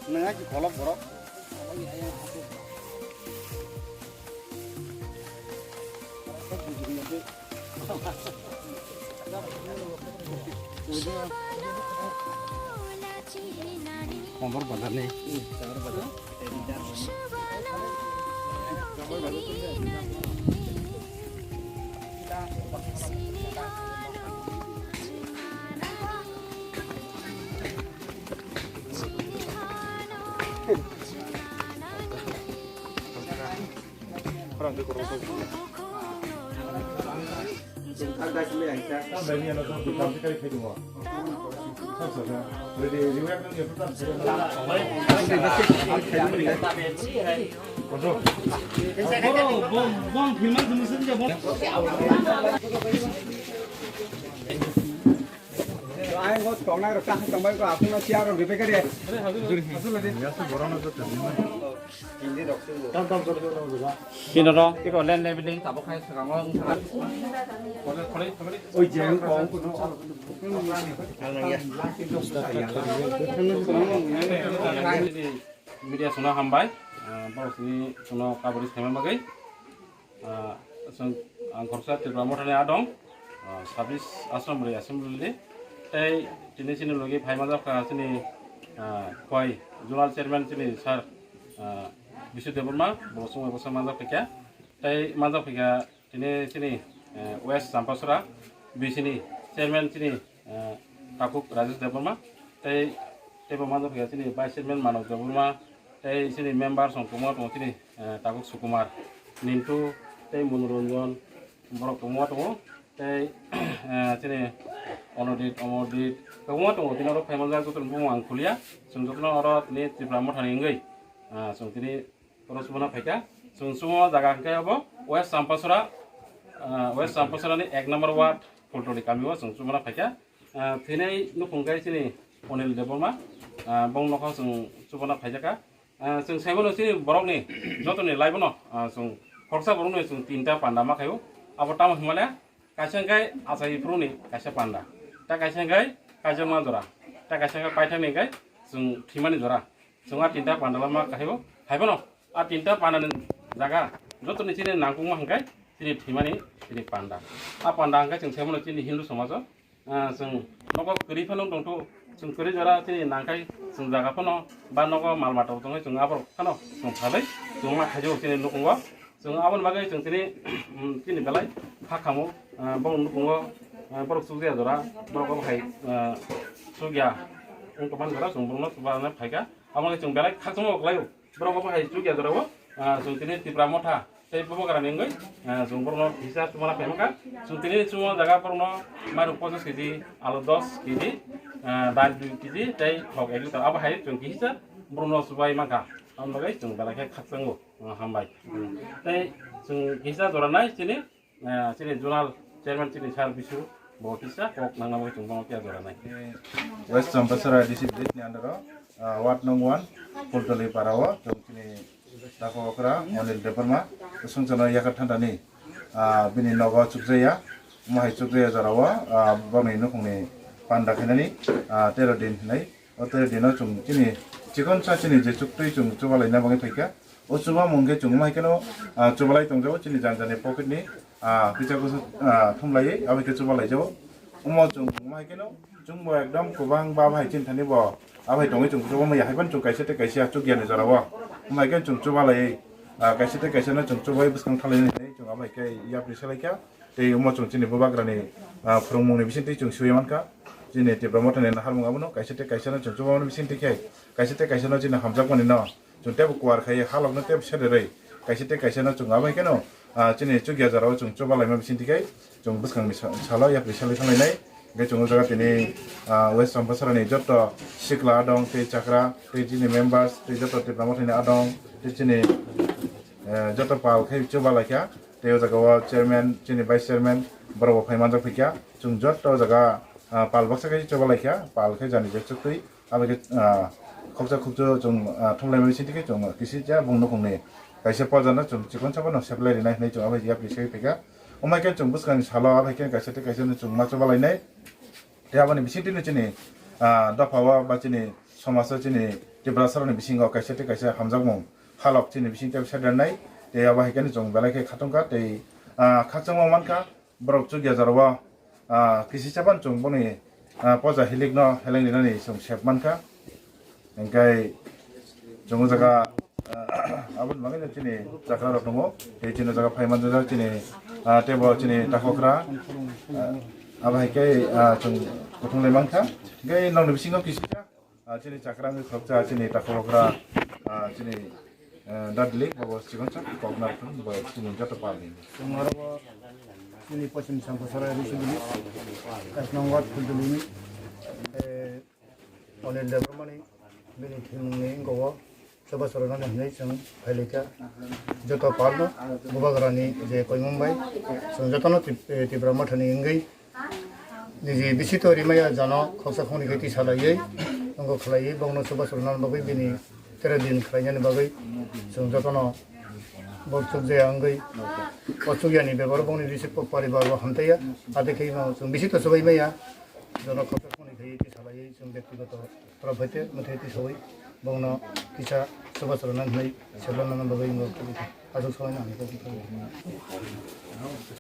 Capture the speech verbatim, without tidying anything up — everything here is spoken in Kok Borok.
Nang ki kolok borok. Kombor bazar ni. Ang bo tongnai rok kaham tongbai ko aswk no chair rok ripai kari. Aswk no di. Kino ro, iko land leveling tabok khai swkango wng thangkha. Oi, je wng kong. Media songno hambai, ah, borok sini songno coverage khaima bagwi. Ah, chwng, ang khoroksa Tripura Mothani adong, ah, sabis Ashram Bwrwi Assembly, tei tini chini logi phai manjak kha chini, ah, khoi Zonal Chairman chini Sir, ah, Bisu Debbarma, bo chwngno bwsa manjak phaikha, tei manjak phaikha tini chini, eh, West Champasora B C ni Chairman chini, eh, Takhuk Rajesh Debbarma, tei, tei bo manjak phaikha chini Vice Chairman Manoj Debbarma, tei chini member song kwbangma tongo chini, eh, Takhuk Sukumar, Nintu, tei Monoranjan, borok kwbangma tongo, tei, eh, chini Onodit, Omordit, kwbangma tongo, tini oro phai manjak joto ni bumung ang khulia, chwng jotono oro tini Tripura Mothani wngwi, ah, chwng tini oro chubana phaikha, chwng chumo jaga hwnkhe abo West Champasora, ah, West Champasora ni ek number ward Pultoli kami o chwng chubana phaikha. Ah, thwinai nukhung khe chini Onil Debbarma, ah, bong nokho chwng chubana phaijakha. Ah, chwng saimano chini borokni jotoni laibono, ah, chwng khoroksa borokno chwng tinta panda ma khaio. Abo tamo hinmale kaisa hwnkhe achai phuruni kaisa panda, ta kaisa hwnkhe kaijakma jora, ta kaisa hwnkhe paithakni hwnkhe chwng thwimani jora. Chwng a tinta panda lama khaio. Haibono a tinta panda ni jaga jotoni chini nangkukma hwnkhe chini thwimani chini panda. A panda hwnkhe chwng saimano chini Hindu somajo, ah, chwng nogo kwrwi phano tongthu, chwng kwrwi jora chini nangkhai chwng jaga phano ba nogo mal mata tongwi chwng aborok phano chwng phalwi chwng ma khaijago chini nukhungo. Chwng aboni bagwi chwng chini, um, chini belai kha khamu, ah, borok nukhungo, ah, borok chukjaya jora, borok obo hai, ah, chukya wng tongmani jora chwng borokno chubanani phaikha. Aboni chwng belai khakchangma kwlaio. Borok obo hai chukya jorao, ah, chwng tini Tipra Motha tei Bubagrani wngwi, ah, chwng borokno kisa chumana phaimankha. Chwng tini chumo jaga borokno mairum ponchash kg, alu dos kg, ah, dal dui kg tei thok ek liter. Abo hai chwng kisa borokno chubai mankha. Aboni bagwi chwng belai khe khakchango, ah, hambai. Tei chwng kisa jora nai chini, ah, chini zonal chairman chini sir Bisu bo kisa kok nangna bagwi chwng bono kisa jora nai. West Champasara D C village ni under o, ah, ward nung one, Pultoli para o, chwng chini Dakho okra Anil Debbarma, swngchano yakar thantani, ah, bini nogo chukjaya, omo hai chukjaya jorao, ah, bongni nukhungni panda khainani, ah, tero din hinwi. O tero dino chwng chini chikon sa chini je chuktwi chwng chubalaina bagwi phaikha. O chubamung khe chwng omo hai kheno, ah, chubalai tongjago chini jani jani pocket ni, ah, kisa kusu, ah, thumlaiwi abo khe chubalaijago. Omo chwng omo hai kheno chwngbo ekdom kwbang ba bai chini thani bo abai tongwi chwng kwbangma ya haiphano chwng kaisa tei kaisa chukya ni jorao. Omo hai khe chwng chubalaiwi, ah, kaisa tei kaisa no chwng chubai bwskang thalaini hinwi chwng abo hai khe yapri salaikha. Tei omo chwng chini bubagrani, ah, phwrwngmungni bisingtwi chwng swiwi mankha. Chini Tipra Mothani naharmung abono kaisa tei kaisa no chwng chubamani bisingtwi khe kaisa tei kaisa no chini hamjakmani no chwng teibo kuar khai halokno teibo sererwi kaisa tei kaisa no chwng abo hai kheno, ah, chini chukya jorao chwng chubalaima bisingtwi khe chwng bwskangni sa-, salo yapri salwi thanglainai. Hingke chwng o jaga tini, ah, West Champasarani joto sikla dong tei chakra tei chini members tei joto Tipra Mothani adong tei chini, eh, joto pal khe chubalaikha. Tei o jaga o chairman, chini vice chairman borok bo phai manjak phaikha. Chwng joto o jaga, ah, pal baksa khe chubalaikha, pal khe jani je chuktwi. Abo khe, ah, khoksa khukchu chwng, ah, thumlaimani simi khe chwng kisi cha bung nukhungni kaisa pojarno chwng chikon sabono seplai rinai hinwi chwng abo yapri sai phaikha. Omo hai khe chwng bwskangni salo abo hai khe kaisa tei kaisa no chwng ma chubalainai. Tei aboni bisingtwi no chini, ah, dopha o ba chini, Somajo chini Tiprasarokni bisingo kaisa tei kaisa hamjakmung halok chini bising tei sedernai, tei abo hai khe chwng belai khe khatungkha tei, ah, khakchangma mankha borok chukya jorao, ah, kisi chaban chwng boni, ah, poja hilikno heleng rinani chwng sep mankha. Hingkai chwng o jaga, ah, aboni bagwi chini chakra rok tongo, tei chini jaga phai manjak chini, ah, tei bo chini takhokra, ah, abo hai khe, ah, chwng kuthung lai mankha. Hingkai nokni bisingo kisi Ah, chini chakra wngwi khoroksa, chini takhorokra, ah, chini, eh, dadli, bobo chikon sak kokna rwkha, bo chini joto palni. Chwng oro bo chini Poschim Sampasara A D C village, Kasnong ward Phultulini, eh, Anil Debbarmani, bini thwimungni wngkha o, Subhas Rana hinwi chwng phailaikha. Joto palno Bubagrani je koimung bai, chwng jotono Tip-, eh, Tipra Mothani wngwi, niji bisi to rimaya jano khoksa khokni khe tisa laiwi, wngkha khlaiwi, bongno Subhas Rana bagwi bini tere din khlainani bagwi chwng jotono bo chukjaya wngwi, o chukyani bebaro bongni bisi po-, poribar bo hamtaiya, ade khe no chwng bisi to swbai maya, jono khoksa khokni khe tisa laiwi chwng bektigoto Oro phaite mwthai tisawi bongno kisa Subhas Rana hinwi selna nana bagwi wngwi aswk sawi nang.